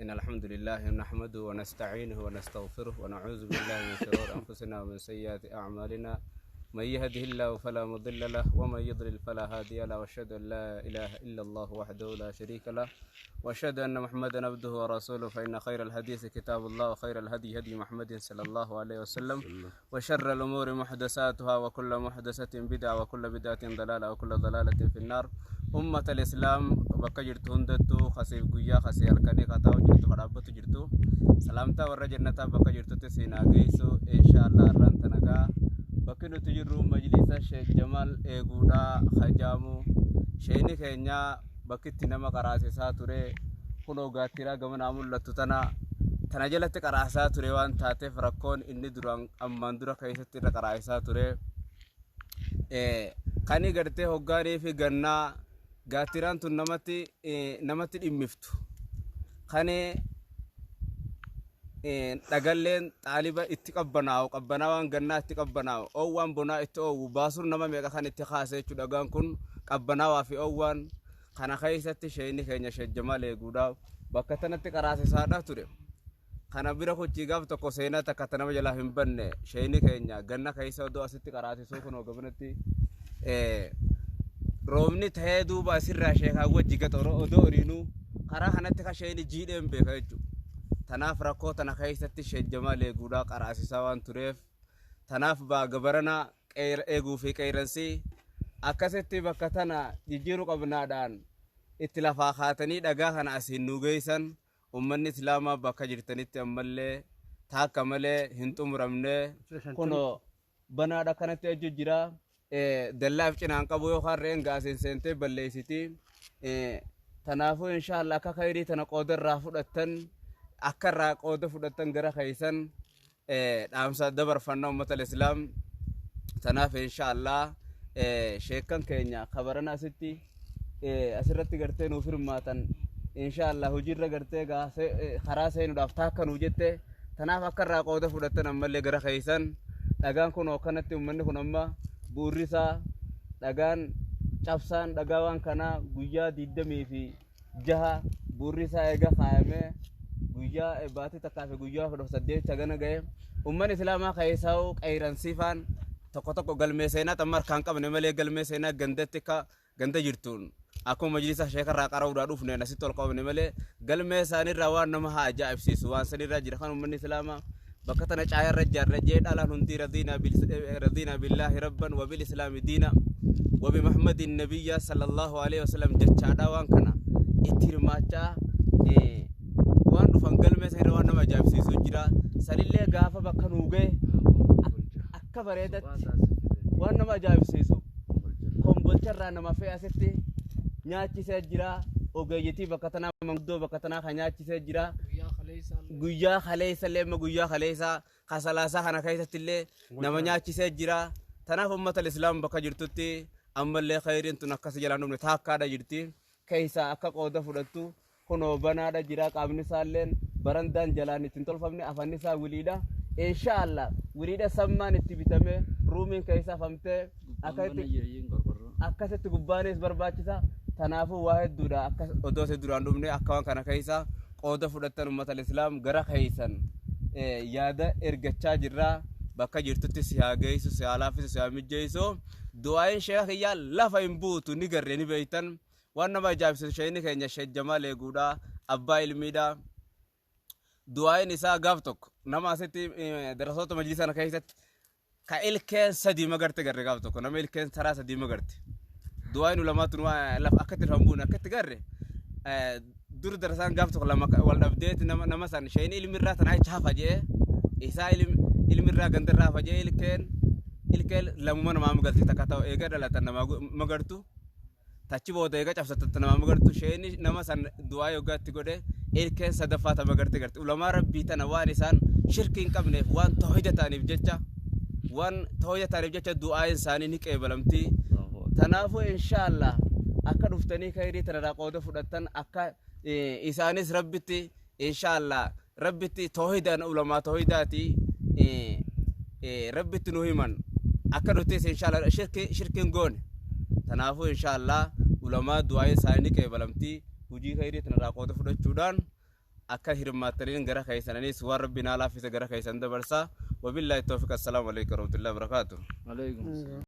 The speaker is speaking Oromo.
إن الحمد لله نحمده ونستعينه ونستغفره ونعوذ بالله من شرور أنفسنا ومن سيئات أعمالنا. من يهده الله فلا مضل له ومن يضلل فلا هادي له، وأشهد أن لا إله إلا الله وحده لا شريك له، وأشهد أن محمدا عبده ورسوله. فإن خير الحديث كتاب الله، وخير الهدي هدي محمد صلى الله عليه وسلم، وشر الأمور محدثاتها، وكل محدثة بدعة، وكل بدعة ضلالة، وكل ضلالة في النار. أمة الإسلام bakka jirtu hundattuu, kasiif guyyaa kasii halkanii kataa jirtu, kadhaabbatu jirtu, salaamtaa warra jannataa bakka jirtutti siinaa geessu inshaallah. Irraan tanagaa bakki nuti jirru majlisa Sheek Jamaal Eeguudhaa Hajaamu. Sheeni keenya bakkitti nama qaraasisaa ture kunoo gaattiraa gamanaa mul'attu tana tana jalatti qaraasaa ture. Waan taateef rakkoon inni duraan ammaan dura keessatti irra qaraasaa ture kani gartee hoggaanii fi gannaa gaattiraan tun namatti dhimmiftu, kani dhagalleen xaaliba itti qabbanaa'u, qabbanaawaan gannaa itti qabbanaa'u, oowwaan bonaa itti oowwu baasuun nama meeqa kan itti kaase jechuudha. Dhagaan kun qabbanaawaa fi oowwaan kana keessatti sheeyni keenya Sheek Jamaal Eeguudhaaf bakka tanatti qaraasisaadha ture. Kana bira kuchii gaaf tokko seenaa takka ta nama jalaa hin banne, sheeyni keenya ganna keessa odoo asitti qaraasisuu kunoo gabanatti roobni ta'ee duuba asirraa sheekaa wajji gaxa odoo horiinuu karaa kanatti ka sheeyni jiidheen beeka jechuudha. Tanaaf rakkoo tana keessatti Sheek Jamaal Eeguudhaa qaraasisaa waan tureef, tanaaf gabarana eeguu fi qeerransi akkasitti bakka tana jijjiiruu qabnaadhaan itti lafaa kaatanii dhagaa kana asiin nu geessan. Ummanni islaamaa bakka jirtanitti ammallee taakka malee hin xumuramne. Kunoo banaadha kanatti ejju jira. Dallaaf cinaan qabu yookaan re'een gaasiin seentee balleessiti. Tanaafuu inshaallah akka khayrii tana qooda irraa fudhattan, akka irraa qooda fudhattan gara keessan dhaamsa dabarfanna ummata islaam. Tanaaf inshaallah sheekkan keenya kabarana asitti asirratti gartee nuuf hirmaatan, inshaallah hojiirra gartee karaa seenuudhaaf taakka nuu jette. Tanaaf akka irraa qooda fudhattan ammallee gara keessan dhagaan kun akkanatti ummanni kun amma bu'urri isaa dhagaan cabsaan dhagaa waan kanaa guyyaa 26 bu'urri isaa eega kaayamee guyyaa baatii takkaa fi guyyaa 18 hagana ga'e. Ummanni islaamaa keessaa'u qeeyransiifaan tokko tokko galmee seenaa tamma harkaan qabne malee, galmee seenaa gandatti akka ganda jirtuun akkuma majlisa sheekarraa qara'uudhaa dhufneen asitti ol qabne malee, galmee isaaniirraa waan nama haa ajaa'ibsiisu waan sanirraa jira. Kan ummanni islaamaa bakka tana caayarra ijaarra jee dhalaan hundi radiinaa billaahi rabban wa bil islaami diina wa bi Muhammadin nabiyya sallallahu alaihi wasallam jechaadha. Waan kana itti hirmaachaa waan dhufan galmee sanirra waan nama ajaa'ibsiisu jira. Sanillee gaafa bakka nuu ga'e akka bareedatti waan nama ajaa'ibsiisu Kombolcharraa nama fe'e asitti nyaachisee jira. Ogeeyyitii bakka tanaa, manguddoo bakka tanaa kan nyaachisee jira. Guyyaa kaleessa illee, amma guyyaa kaleessa kasalaasaa kana keessatti illee nama nyaachisee jira. Tanaaf ummata islaam bakka jirtutti ammallee khayriin tun akkas jalaan dhumne taakkaadha jirti. Keessaa akka qooda fudhattu kunoo banaadha jira. Qaamni isaalleen barandaan jalaan ittiin tolfamne, afanni isaa wiliidha. Inshaallah wiliidha sammaan itti bitame, ruumiin keessa afamtee akkasitti gubbaanis barbaachisa. Tanaafuu waa hedduudha. Akka odoo isa duraan dhumne akka waan kana keessa qooda fudhattan ummata islaam gara keessan yaada ergachaa jirra. Bakka jirtutti si haa geessu, si haa laaffisu, si haa mijjeessu. Du'aayin sheeka kiyyaa lafa hin buutu, ni garree ni beeytan. Waan nama ajaa'ibsiisu sheekni keenya Sheek Jamaal Eeguudha, abbaa ilmiidha. Du'aayin isaa gaaf tokko nama asitti darasoota majlisa kana keessatti ka ilkeen sadii magarte garre, gaaf tokko nama ilkeen taraa sadii magarte. Du'aayin ulamaatu lafa akkatti lafa hin buune akkatti garre. Dur darasaan gaaf tokko lama wal dhabdeeti nama san sheekni ilmi irraa tanaa jecha hafa jee isaa ilmi irraa ganda irraa hafa jee ilkeen lamuma namaa magalti, takka ta'u eega dhalatan namaa magartu, tachi booda eega cabsatan namaa magartu. Sheekni nama san du'aa yoggaa itti godhe ilkeen sadaffaa ta magarte garte. Ulamaa rabbii tana waan isaan shirkii hin qabneef, waan tawhida ta'aniif jecha, waan tawhida ta'aniif jecha du'aan isaanii ni qeebalamti. Tanaafuu inshaallah akka dhuftanii khayrii tanarraa qooda fudhattan, akka isaanis rabbitti inshaallah rabbitti tawhidaan ulamaa tawhidaati rabbitti nu himan, akka nutis inshaallah shirkiin goone. Tanaafuu inshaallah ulamaa du'aan isaanii ni qeebalamti. Hujii khayrii tanarraa qooda fudhachuudhaan Akka hirmaattaniin gara keessaniis waan rabbi naa laaffise gara keessan dabarsaa. Wabillaahi tawfiq. Assalaamu alaikum warahmatullahi wabarakaatuh. Alaikum.